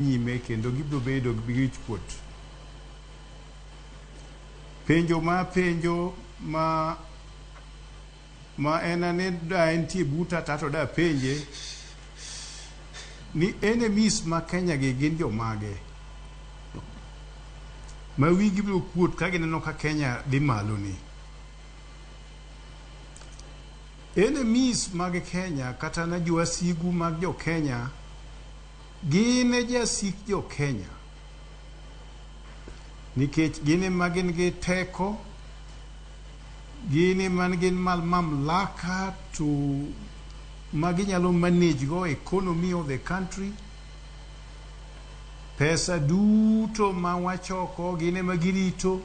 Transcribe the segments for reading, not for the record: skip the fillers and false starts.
Nyime kendo gibiro bedo gi wich kuot. Penjo ma penjo ma en ane da entie buta to ato da penje ni enemies ma Kenya gi gin jomage ma wigi biro kuot ka gineno ka Kenya dhi malo ni. Enemies mag Kenya kata na jowasigu mag jo Kenya gin e jasik jo Kenya nikech gin ema gin gi teko, gin ema gin mamlaka to ma ginyalo manage go economy of the country. Pesa duto ma wachoko gin ema girito.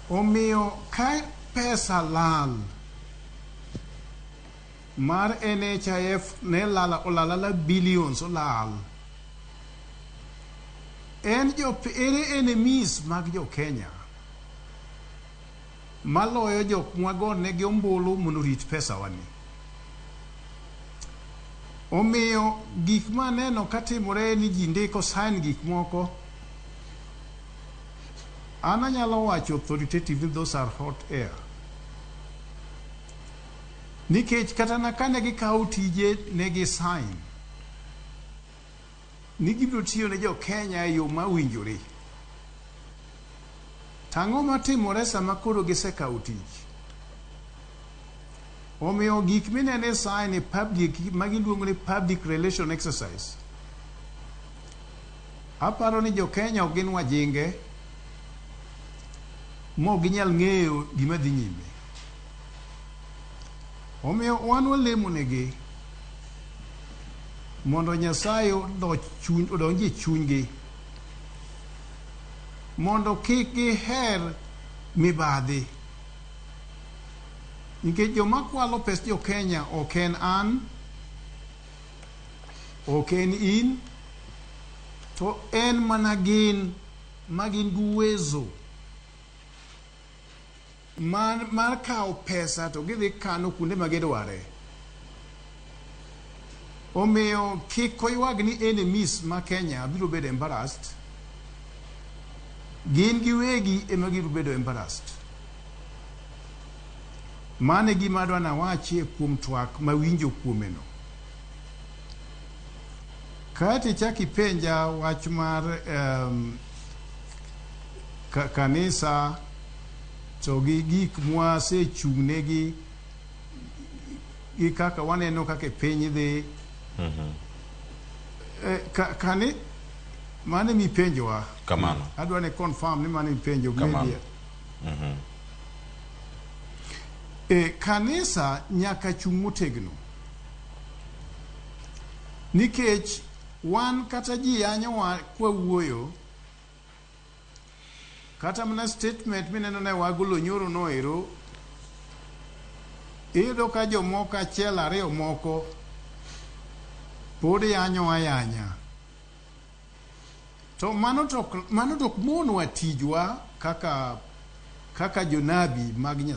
Omiyo ka pesa lal mar NHIF ne lal olalala billions olal. En jo ere enemies mag jo Kenya maloyo jok mwagonegi ombulu mondo orit pesa wani. Omiyo gik maneno katimore ni ji ndiko sign gik moko. An anyalo wacho authoritatively those are hot air. Nikech kata na kane gikawo tije ne gi sign ni gibiro tiyo ne jo Kenya e yo mawinjore. To ang'o matimore sama koro gisekawo tich? Omiyo gik minene sign e public magiluongo ni public relation exercise. Aparo ni jo Kenya ok gin wajinge mok ginyal ng'eyo gima dhi nyime. Omiyo wan walemo negi mondo Nyasaye odonj e chunygi mondo kik giher mibadhi. Nikech joma kwalo pes jo Kenya ok en an, ok en in, to en mana gin ma gin gi uwezo mar kawo pesa to gidhi kano kuonde ma gidware. Omiyo kik oywag ni enemies ma Kenya biro bedo embarrassed. Gin giwegi ema gibiro bedo embarrassed. Mano e gima adwa nawachie kuom twak mawinjo kuomeno. Kaeto ichak ipenja wach mar kanisa to gi gik mwasechung'negi gi kaka waneno kaka piny dhi. Kani mano emipenjowa. Kamano. Adwa ni confirm ni mano emipenjo. Kamano. Maybe. Kanisa nyaka chung' motegno. Nikech wan kata ji yanyowa kwawuoyo, kata mana statement mineno ne wagolo nyoro no ero, iyudo ka jomoko achiel ariyo moko pod yanyo ayanya. To mano to ok monwa tijwa kaka jonabi mag Nyasaye.